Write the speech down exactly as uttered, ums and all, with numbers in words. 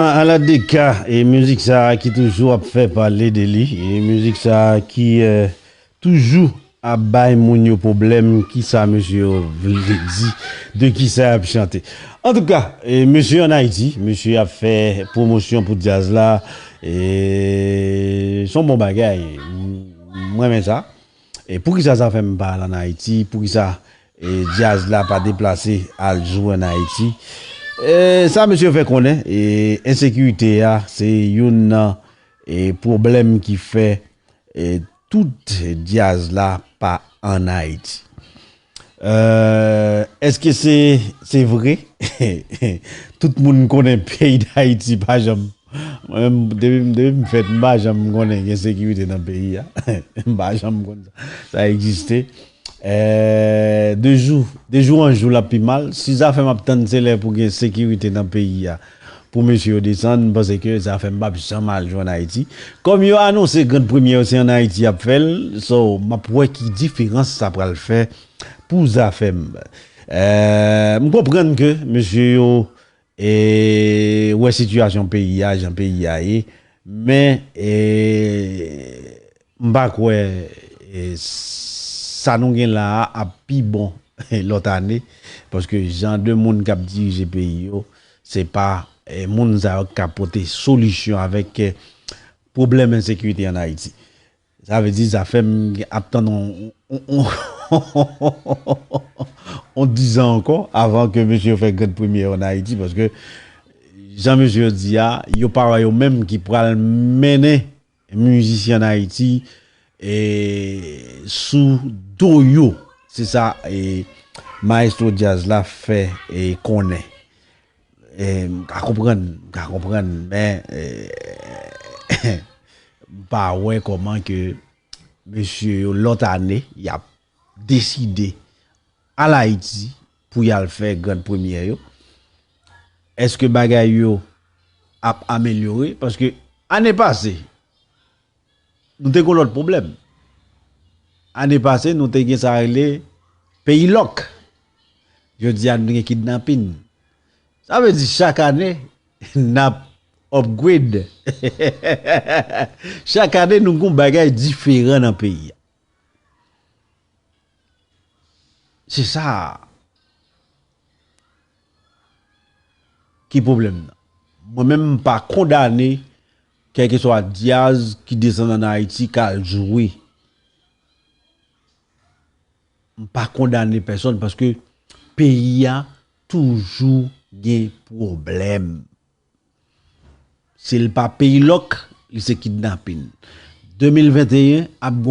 An, an lòt de ka, e mizik sa a ki toujou ap fè pale de li, e mizik sa a ki, eh, toujou ap bay moun yo pwoblèm, ki sa mesye yo vle di, de ki sa y ap chante. Antouka, e mesye ann Ayiti, mesye ap fè pwomosyon pou djaz la, e se yon bon bagay. M, m renmen sa. E poukisa Zafèm pa al ann Ayiti? Poukisa, e, djaz la pa deplase al jwe ann Ayiti? E, sa mesye yo fè konnen, e, ensekirite a se youn nan, e, pwoblèm ki fè, e, tout djaz la pa ann Ayiti. Euh, èske se, se vre? Tout moun konnen peyi Dayiti pa janm, mwen menm, depi, depi m fèt, m pa janm konnen gen sekirite nan peyi a. M pa janm konn sa, sa egziste. Euh, de jou, de jou an jou, l ap pi mal. Si Zafèm ap tann, se lè pou gen sekirite nan peyi a, pou mesye yo desann, m panse ke Zafèm p ap janm al jwe ann Ayiti. Kòm yo anonse grand premyè yo, se ann Ayiti y ap fè l, so, m ap wè ki diferans sa pral fè pou Zafèm. Euh, m konprann ke mesye yo, e, wè sitiyasyon peyi a, jan peyi a ye, men, e, m pa kwè, e, sa nou gen la a ap pi bon lòt ane, paske jan de moun k ap dirije peyi yo, se pa, e, moun sa yo k ka pote solisyon avèk, e, pwoblèm ensekirite ann Ayiti. Sa vle di Zafèm ap tann on, on, on, on dizan ankò avan ke mesye yo fè grand premyè yo ann Ayiti, paske jan mesye yo di a, yo pa wè yo menm ki pral mennen mizisyen ann Ayiti, e, sou do yo. Se sa, e, mayestwo djaz la fè, e, konnen. E, m ka konprann, m ka konprann, men, e, m pa wè kòman ke mesye yo lòt ane, y ap deside al Ayiti pou y al fè grand premyè yo. Èske bagay yo ap amelyore? Paske ane pase, nou te gen lòt pwoblèm. Ane pase, nou te gen sa rele peyi lòk. Jodi a, nou gen kidnapin. Sa vle di chak ane, n ap upgrade. Chak ane, nou gen bagay diferan nan peyi a. Se sa ki pwoblèm nan. Mwen menm, m pa kondane kèlkeswa djaz ki desann ann Ayiti k al jwe. M pa kondane pèsonn paske peyi a toujou gen pwoblèm. Si l pa peyi lòk, li se kidnapin. De mil venteyen ap gon